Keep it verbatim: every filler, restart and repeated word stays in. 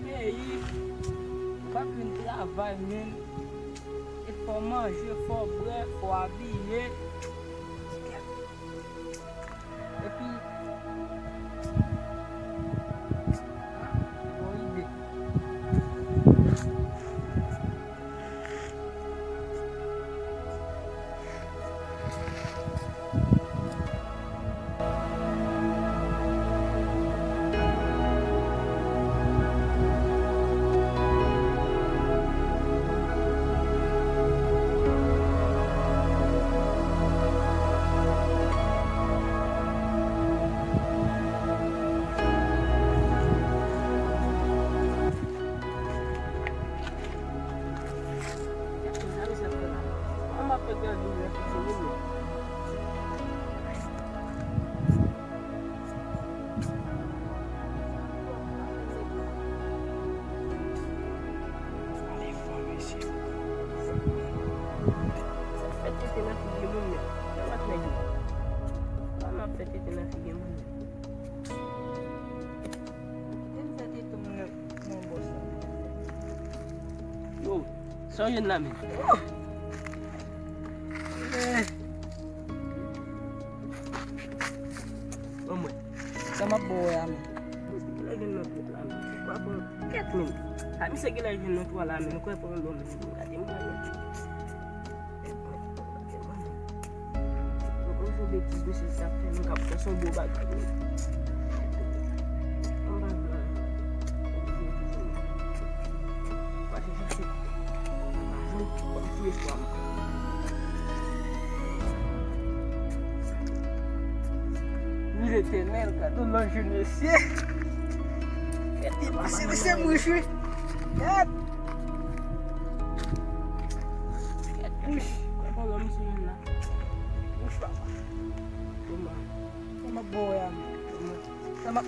Peyi, w ap vin travay menm. E fò manje, fò bwè, fò abiye. Epi, bon ide. Fè tete nan figi moun, men. Sa mat nèg yo. Sa m ap fè tete nan figi moun, men. Kite m fè tete m nan, nan bòs la. Yo, sa w jwenn la menm? Ban mwen. Sa m ap ba w a menm? Mwen se ki lè gen nan tèt la menm. Ou pa pran kèt menm. A misye ki lè gen nan twa la menm. Ou kwè pran lò menm. Gade mwen. Mwen konn fè betiz, mesye, sa fè nou kap fè son bon bagay. Anba blan. Pase jisi. Pase jwenn kòm tou espwa m. Wi, Letènèl, gade yon lòt jou, mesye. Gade, mesye, mesye, m riche. Gade. Gade, wouch. Kòman misye jwenn la? Wouch, papa. Toma. Sa m ap ba w a menm? Sa m ap